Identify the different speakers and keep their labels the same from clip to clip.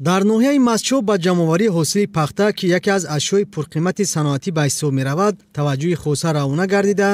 Speaker 1: Дар ноҳияи Мастчоҳ ба ҷамъоварии ҳосили пахта, ки яке аз ашёи пурқимати саноатӣ ба ҳисоб меравад, таваҷҷӯҳи хоса равона гардида,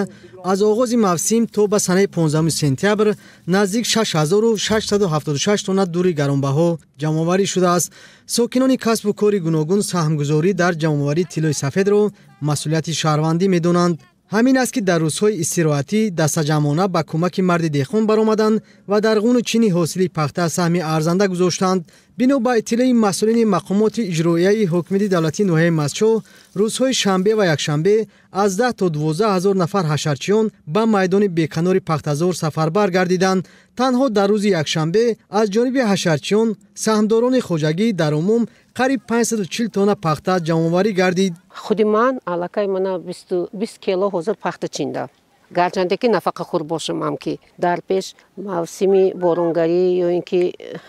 Speaker 1: аз оғози мавсим то ба санаи 15 сентябр наздик 6676 тонна дури гаронбаҳо ҷамъоварӣ шудааст. Сокинони касбу кори гуногун саҳмгузорӣ дар ҷамъоварии тиллои сафедро масъулияти шаҳрвандӣ медонанд. Ҳамин аст, ки дар рӯзҳои истироҳатӣ дастаҷамъона ба кӯмаки марди деҳқон баромаданд ва дар ғуну чини ҳосили пахта саҳми арзанда гузоштанд. Бино ба иттилои масъулини мақомоти иҷроияи ҳукумати давлатии ноҳияи Мастчоҳ, рӯзҳои шанбе ва якшанбе аз 10 то 12 ҳазор нафар ҳашарчиён ба майдони беканори пахтазор сафарбар гардиданд. Танҳо дар рӯзи якшанбе аз ҷониби ҳашарчиён саҳмдорони хоҷагӣ дар умум қариб 540 тонна пахта ҷамъоварӣ гардид.
Speaker 2: Худи ман аллакай мана 20 кило ҳозир пахта чиндам. Гарчанде ки нафақахӯр бошам, ки дар пеш мавсими боронгарӣ ё ин ки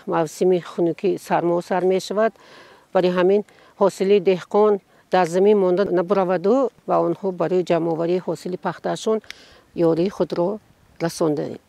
Speaker 2: мавсими хунукӣ сармо сар мешавад, барои ҳамин ҳосили деҳқон дар замин монда набураваду ва онҳо барои ҷамъоварии ҳосили пахтаашон ёрии худро расондаем.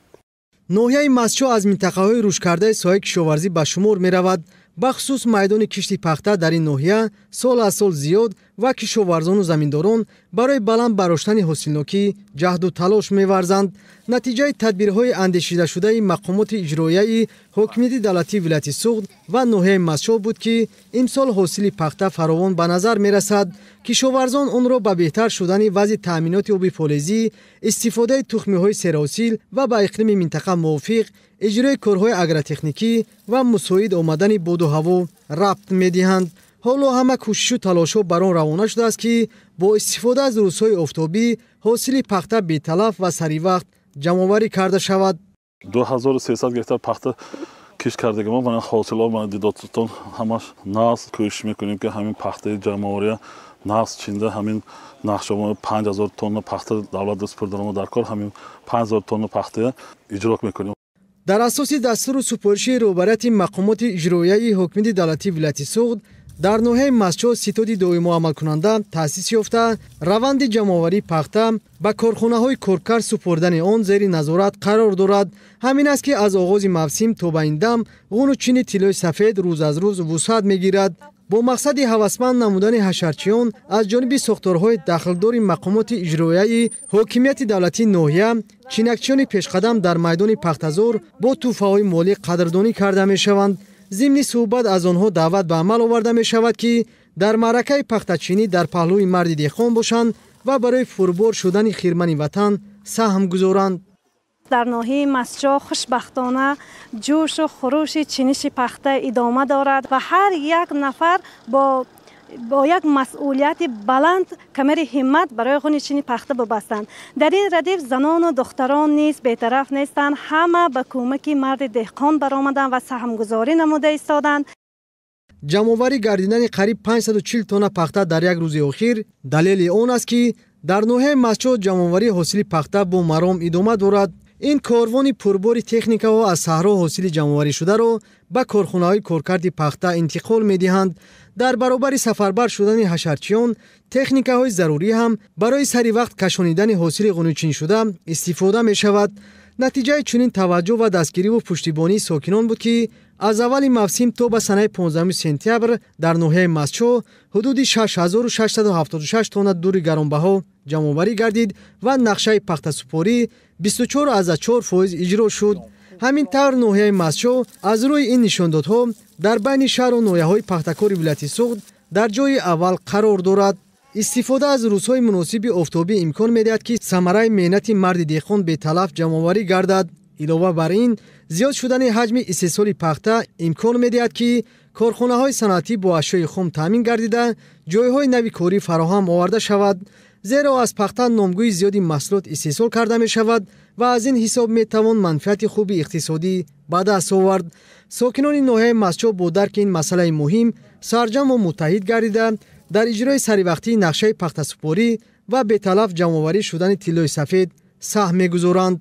Speaker 1: Ноҳияи Мастчоҳ аз минтақаҳои рушдкардаи соҳаи кишоварзӣ ба шумор меравад. Бахусус майдони кишти пахта дар ин ноҳия сол аз сол зиёд ва кишоварзону заминдорон барои баланд бардоштани ҳосилнокӣ ҷаҳду талош меварзанд. Натиҷаи тадбирҳои андешидашудаи мақомоти иҷроияи ҳокимияти давлатии вилояти Суғд ва ноҳияи Мастчоҳ буд, ки имсол ҳосили пахта фаровон ба назар мерасад. Кишоварзон онро ба беҳтар шудани вазъи таъминоти оби полезӣ, истифодаи тухмиҳои серҳосил ва ба иқлими минтақа мувофиқ, иҷрои корҳои агротехникӣ ва мусоид омадани боду ҳаво рабт медиҳанд. Ҳоло ҳама кӯшишу талошҳо бар он равона шудааст, ки бо истифода аз рӯзҳои офтобӣ ҳосили пахта беталаф ва саривақт ҷамъоварӣ карда шавад.
Speaker 3: 2300 гектар пахта кишт кардагимо, мана ҳосилҳо мана дидотон ҳамаш нағз. Кӯшиш мекунем, ки ҳамин пахтаи ҷамъовария нағз чинда, ҳамин нақшамо 5000 тонна пахта давлат супурданамо дар кор, ҳамин 5000 тонна пахтая иҷро мекунем.
Speaker 1: Дар асоси дастуру супориши роҳбарияти мақомоти иҷроияи ҳукумати давлатии вилояти Суғд дар ноҳияи Мастчоҳ ситоди доимоамалкунанда таъсис ёфта, раванди ҷамъоварии пахта ба корхонаҳои коркард супоридани он зери назорат қарор дорад. Ҳамин аст, ки аз оғози мавсим то ба ин дам ғуну чини тиллои сафед рӯз аз рӯз вусъат мегирад. Бо мақсади ҳавасманд намудани ҳашарчиён аз ҷониби сохторҳои дахлдори мақомоти иҷроияи ҳокимияти давлатии ноҳия чинакчиёни пешқадам дар майдони пахтазор бо тӯҳфаҳои молӣ қадрдонӣ карда мешаванд. Зимни суҳбат аз онҳо даъват ба амал оварда мешавад, ки дар маъракаи пахтачинӣ дар паҳлӯи марди деҳқон бошанд ва барои пурбор шудани хирмани ватан саҳм гузоранд.
Speaker 4: Дар ноҳияи Мастчоҳ хушбахтона ҷӯшу хурӯши чиниши пахта идома дорад ва ҳар як нафар бо як масъулияти баланд камари ҳиммат барои ғуни чини пахта бубастанд. Дар ин радиф занону духтарон низ бетараф нестанд. Ҳама ба кӯмаки марди деҳқон баромаданд ва саҳмгузорӣ намуда истоданд.
Speaker 1: Ҷамъоварӣ гардидани қариб 540 тонна пахта дар як рӯзи охир далели он аст, ки дар ноҳияи Мастчоҳ ҷамъоварии ҳосили пахта бо маром идома дорад. Ин корвони пурбори техникаҳо аз саҳро ҳосили ҷамъоварӣшударо ба корхонаҳои коркарди пахта интиқол медиҳанд. Дар баробари сафарбар шудани ҳашарчиён техникаҳои зарурӣ ҳам барои сари вақт кашонидани ҳосили ғунучиншуда истифода мешавад. Натиҷаи чунин таваҷҷӯҳ ва дастгириву пуштибонии сокинон буд, ки аз аввали мавсим то ба санаи 15 сентябр дар ноҳияи Мастчоҳ ҳудуди 6676 тонна дури гаронбаҳо ҷамъоварӣ гардид ва нақшаи пахтасупорӣ 24,4% иҷро шуд. Ҳамин тавр ноҳияи Мастчоҳ аз рӯи ин нишондодҳо дар байни шаҳру ноҳияҳои пахтакори вилояти Суғд дар ҷои аввал қарор дорад. Истифода аз рӯзҳои муносиби офтобӣ имкон медиҳад, ки самараи меҳнати марди деҳқон беталаф ҷамъоварӣ гардад. Илова бар ин, зиёд шудани ҳаҷми истеҳсоли пахта имкон медиҳад, ки корхонаҳои саноатӣ бо ашёи хом таъмин гардида, ҷойҳои нави корӣ фароҳам оварда шавад. Зеро аз пахта номгӯи зиёди маҳсулот истеҳсол карда мешавад ва аз ин ҳисоб метавон манфиати хуби иқтисодӣ ба даст овард. Сокинони ноҳияи Мастчоҳ бо дарки ин масъалаи муҳим сарҷамъу муттаҳид гардида, дар иҷрои саривақтии нақшаи пахтасупорӣ ва беталаф ҷамъоварӣ шудани тиллои сафед саҳм мегузоранд.